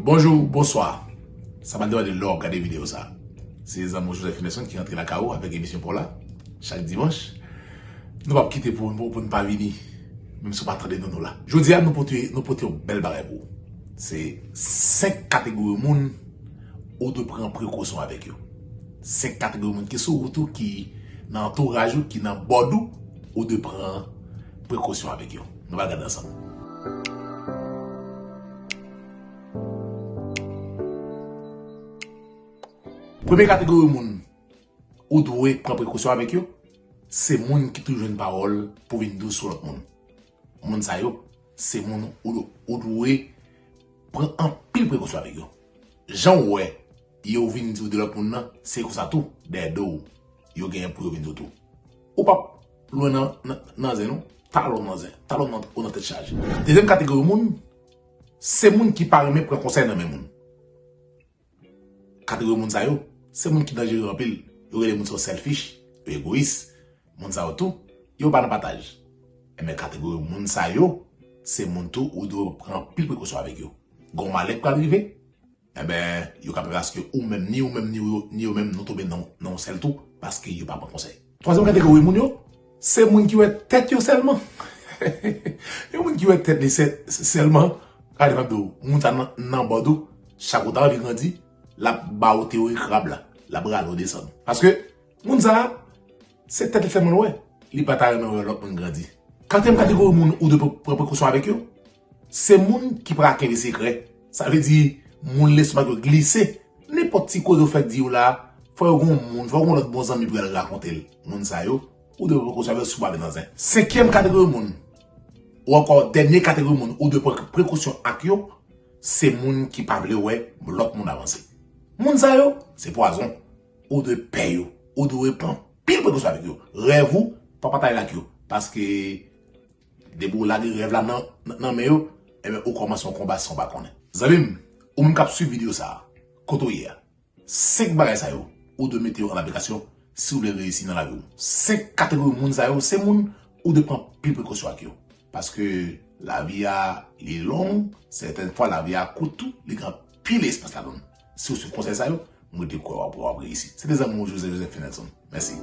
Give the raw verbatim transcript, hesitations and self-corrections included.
Bonjou, bonswa. Sa pa depann de lè w ap gade videyo sa. Se zanmi w Joseph Nelson ki rantre lakay ou avèk emisyon pa w la. Chak dimanch, nou p ap kite pou, pou, pou n pa vini, menm si w pa tande non nou la. Jodi a, nou pote, nou pote yon bèl bagay pou ou. Se senk kategori moun ou dwe pran prekosyon avèk yo. Senk kategori moun ki sou wout ou, ki nan antouraj ou, ki nan bòd ou, ou dwe pran prekosyon avèk yo. Nou va gade ansanm. Premye kategori moun ou dwe pran prekosyon avèk yo, se moun ki toujou jwenn pawòl pou vin dous sou lòt moun. Moun sa yo, se moun ou, ou dwe pran anpil prekosyon avèk yo. Jan w wè yo vin di w de lòt moun nan, se konsa tou, dèyè do w, yo genyen pou yo vin di w tou. Ou p ap lwen nan, nan, nan zen non, talon nan zen, talon nan, ou nan tèt chaje. Dezyèm kategori moun, se moun ki pa renmen pran konsèy nan men moun. Kategori moun sa yo, se moun ki danjere anpil. Yo rele moun sa yo selfish, yo egoyis. Moun sa yo tou, yo pa nan pataj. Enben, kategori moun sa yo, se moun tou ou dwe pran anpil prekosyon avèk yo. Gon malè k pral rive, enben, yo ka pè paske ou menm, ni ou menm, ni yo, ni yo menm, nou tonbe nan, nan yon sèl twou, paske yo pa pran konsèy. Twazyèm kategori moun yo, se moun ki wè tèt yo sèlman. Yon moun ki wè tèt li sè-, sèlman, gade m ap di w, moun sa nan, nan bòd ou, chak ou ta anvi grandi, l ap ba w teori krab la, l ap rale w desann. Paske, moun sa a, se tèt li sèlman l wè, li pa ta renmen wè lòt moun grandi. Katriyèm kategori moun ou dwe pran prekosyon avèk yo, se moun ki pa ka kenbe sekrè. Sa vle di, moun lestomak yo glise. Nenpòt ti koze w fèk di yo la, fò yo gon moun, fò yo gon lòt bon zanmi pou y al rakonte l. Moun sa yo, ou dwe pran prekosyon avèk yo si w pa vle nan zen. Senkyèm kategori moun, ou ankò dènye kategori moun, ou dwe pran prekosyon ak yo, se moun ki pa vle wè lòt moun avanse. Moun sa yo, se pwazon. Ou dwe pè yo. Ou dwe pran pil prekosyon avèk yo. Rèv ou, pa pataje l ak yo. Paske depi w lage rèv la nan, nan, nan men yo, enben, ou kòmanse yon konba san w pa konnen. Zanmi m, ou menm k ap swiv videyo sa a, kote w ye a, senk bagay sa yo, ou dwe mete yo an aplikasyon si w vle reyisi nan lavi w. Senk kategori moun sa yo, se moun ou dwe pran pil prekosyon ak yo. Paske lavi a, li long, sètèn fwa lavi a kout tou, li gen anpil espas ladan l. Si w swiv konsèy sa yo, mwen rete kwè w ap, w ap reyisi. Se te zanmi w Joseph, Joseph Nelson. Mèsi.